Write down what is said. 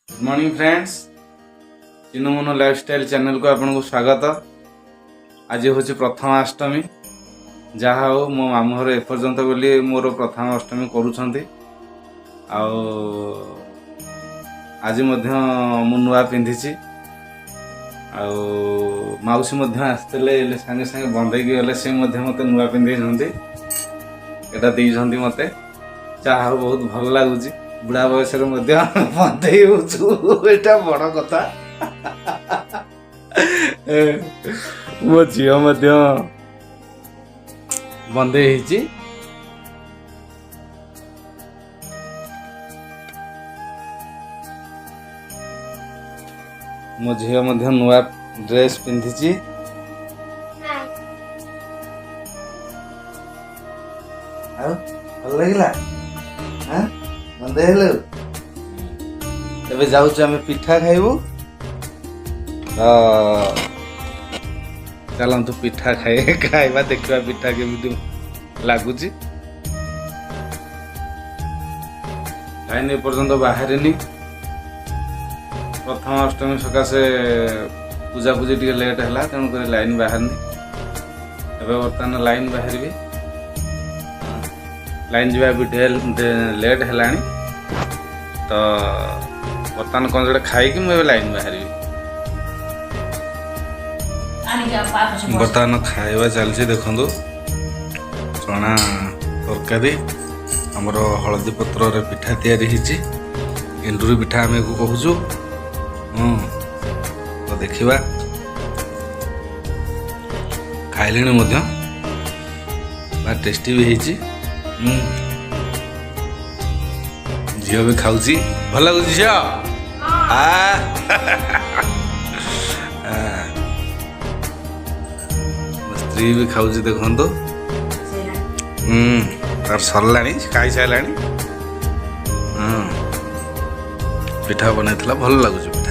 Good morning friends, ଚିନୁମୁନୁ lifestyle ଚ୍ୟାନେଲକୁ ଆପଣଙ୍କୁ ସ୍ୱାଗତ। ଆଜି ହେଉଛି ପ୍ରଥମାଷ୍ଟମୀ। ଯାହା ହଉ, ମୋ ମାମୁଁ ଘର ଏପର୍ଯ୍ୟନ୍ତ ବୋଲି ମୋର ପ୍ରଥମ ଅଷ୍ଟମୀ କରୁଛନ୍ତି। ଆଉ ଆଜି ମଧ୍ୟ ମୁଁ ନୂଆ ପିନ୍ଧିଛି। ଆଉ ମାଉସୀ ମଧ୍ୟ ଆସିଥିଲେ, ହେଲେ ସାଙ୍ଗେ ସାଙ୍ଗେ ବନ୍ଦେଇକି ଗଲେ। ସେ ମଧ୍ୟ ମୋତେ ନୂଆ ପିନ୍ଧେଇଛନ୍ତି, ଏଇଟା ଦେଇଛନ୍ତି ମୋତେ। ଯାହା ହଉ, ବହୁତ ଭଲ ଲାଗୁଛି। ବୁଢ଼ା ବୟସରେ ମଧ୍ୟ ବନ୍ଦେଇ ହେଉଛୁ, ଏଇଟା ବଡ଼ କଥା। ମୋ ଝିଅ ମଧ୍ୟ ବନ୍ଦେଇ ହେଇଛି। ମୋ ଝିଅ ମଧ୍ୟ ନୂଆ ଡ୍ରେସ୍ ପିନ୍ଧିଛି। ଆଉ ଭଲ ଲାଗିଲା? ଆଁ, ବନ୍ଦେଇ ହେଲୁ। ଏବେ ଯାଉଛୁ ଆମେ ପିଠା ଖାଇବୁ। ତ ଚାଲନ୍ତୁ, ପିଠା ଖାଇବା, ଦେଖିବା ପିଠା କେମିତି ଲାଗୁଛି। ଲାଇନ୍ ଏପର୍ଯ୍ୟନ୍ତ ବାହାରିନି। ପ୍ରଥମ ଅଷ୍ଟମୀ ସକାଶେ ପୂଜାପୂଜି ଟିକେ ଲେଟ୍ ହେଲା, ତେଣୁକରି ଲାଇନ୍ ବାହାରିନି। ଏବେ ବର୍ତ୍ତମାନ ଲାଇନ୍ ବାହାରିବି। ଲାଇନ୍ ଯିବା ବି ଲେଟ୍ ହେଲାଣି। ତ ବର୍ତ୍ତମାନ କ'ଣ ଗୋଟେ ଖାଇକି ମୁଁ ଏବେ ଲାଇନ୍ ବାହାରିବି। ବର୍ତ୍ତମାନ ଖାଇବା ଚାଲିଛି। ଦେଖନ୍ତୁ, ଚଣା ତରକାରୀ, ଆମର ହଳଦୀ ପତ୍ରରେ ପିଠା ତିଆରି ହେଇଛି। ଏଣ୍ଡୁରି ପିଠା ଆମେ ଏକୁ କହୁଛୁ। ତ ଦେଖିବା। ଖାଇଲିଣି ମଧ୍ୟ, ଭାରି ଟେଷ୍ଟି ବି ହେଇଛି। ଝିଅ ବି ଖାଉଛି। ଭଲ ଲାଗୁଛି ଝିଅ? ଆ ଆ। ମୋ ସ୍ତ୍ରୀ ବି ଖାଉଛି, ଦେଖନ୍ତୁ। ତାର ସରିଲାଣି, ଖାଇସାରିଲାଣି। ହଁ, ପିଠା ବନେଇଥିଲା, ଭଲ ଲାଗୁଛି ପିଠା।